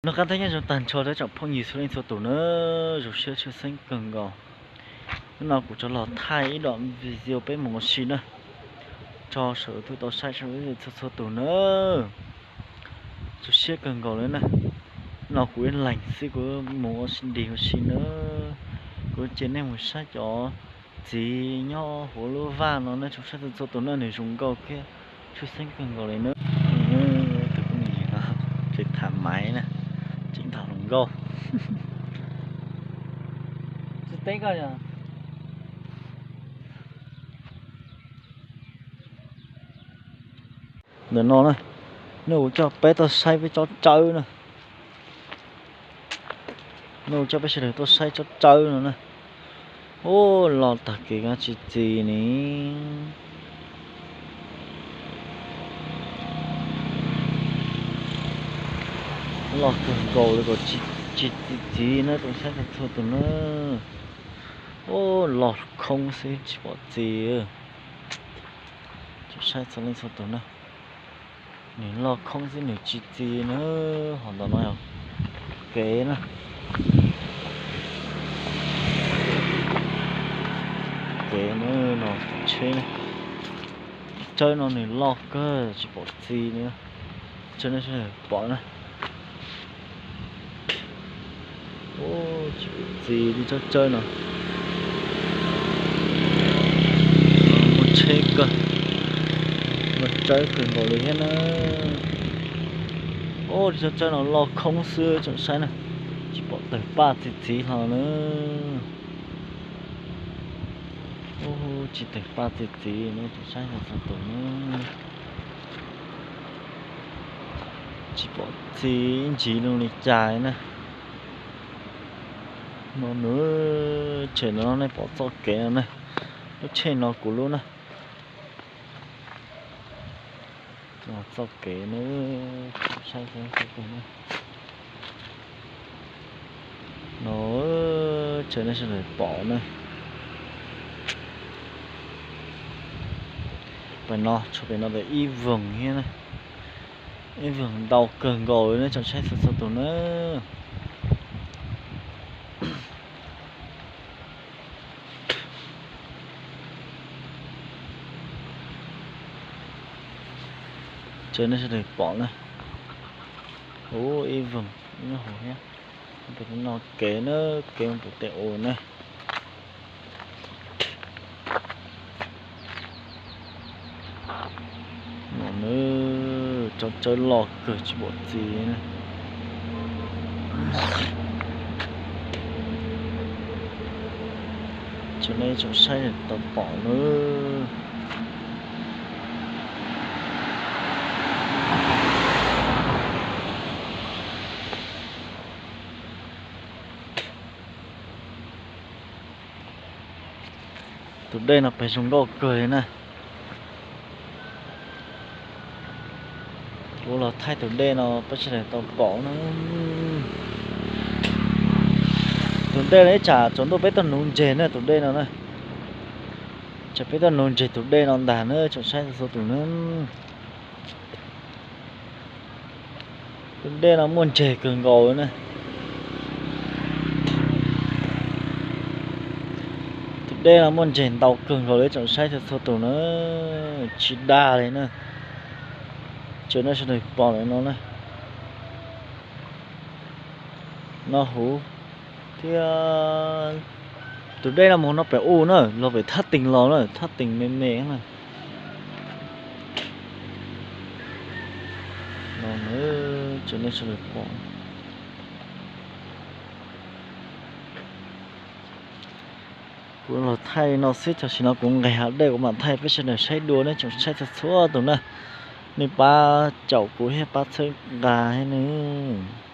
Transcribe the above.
Noj qab thiab nyob zoo tag nrho rau tsoom phooj ywg txhua leej txhua tus na, zoo siab tshwj xeeb kawg nkaus. Hnub no kuv rov los thaij ib段video peb mus ua si na, tso saum YouTube tau saib txhua txhua tus na. Zoo siab kawg nkaus li na. Hnub no kuv ib leeg xwb kuv mus ua si nrig ua si na. Kuv cia nej mus saib cov txiv nyob hauv lub vaj no na, tsoom saib txhua txhua tus na, nws zoo nkauj thiab tshwj xeeb kawg nkaus li na. Tus phooj ywg no tseem tham maiv na, tseem tham hluas nkauj. Ntawm no na, nws kuv coj peb tuaj saib peb tsob tsawb na. Nws kuv coj peb sawv daws tuaj saib tsob tsawb no na. Ub, loj tag kev, tsis txi ni. Loj kawg nkaus li kom tsis txi txiv na, tsoom saib txhua txhua tus na. Ub, loj khoob xwb tsis pom txi. Tsoom saib txhua leej txhua tus na, nws loj khoob xwb nws tsis txi na. Ho ntawm no yog kev na, kev na, no tsheb na. Tsawb no nws loj kawg tsis pom txi na, tsoom saib pom na. Ub, tsis pom txi li tsob tsawb no. Muaj tsheb kawg, muaj tsawb kawg nkaus li thiab na. Ub, li tsob tsawb no loj khoob xwb tsoom saib na, tsis pom tawg paj txi txiv hlo na. Ub, tsis tawg paj txi txiv na tsoom saib txhua tus na. Tsis pom txi ib ntsis zoo li cas na. No nws, tshem no nej pom txoj kev no na, lub tsheb no kuv lub na. Txoj kev na, saib saib no, tshem nej sawv daws pom na. Pem no, tshuav pem no tas ib voog thiab na, ib voog ntau kawg nkaus li na tsoom saib txhua txhua tus na. Tshem nej sawv daws pom na. Ub, ib voog nyob hauv thiab. Pem no kev na, kev mus pem tej u na. No nws, tsob tsawb loj kawg tsis pom txi na. Tshem nej tsoom saib tau pom na. Tus dej no pem zoo nkauj kawg li na. Kuv los thaij tus dej no peb sawv daws tau pom na. Tus dej no ib tsam tsaus ntuj peb tuaj nuv ntseg na tus dej no na. Tsam peb tuaj nuv ntseg tus dej no ntag na tsoom saib txhua tus na. Tus dej no muaj ntseg kawg nkaus na. Tus dej no muaj ntseg ntau kawg nkaus li tsoom saib txhua txhua tus na. Tsis dag li na. Tshem nej sawv daws pom lawm no na. No huv thiab. Tus dej no mus no pem u na, los pem thaj tees los na, thaj tees me me na. No na, tshem nej sawv daws pom. Kuv los thaij no xwb, tam sim no kuv nqes hav dej kuv mam thaij peb sawv daws saib dua na tsoom saib txhua txhua tus na. Nej pab caum kuv thiab pab txhawb nqa thiab nawb.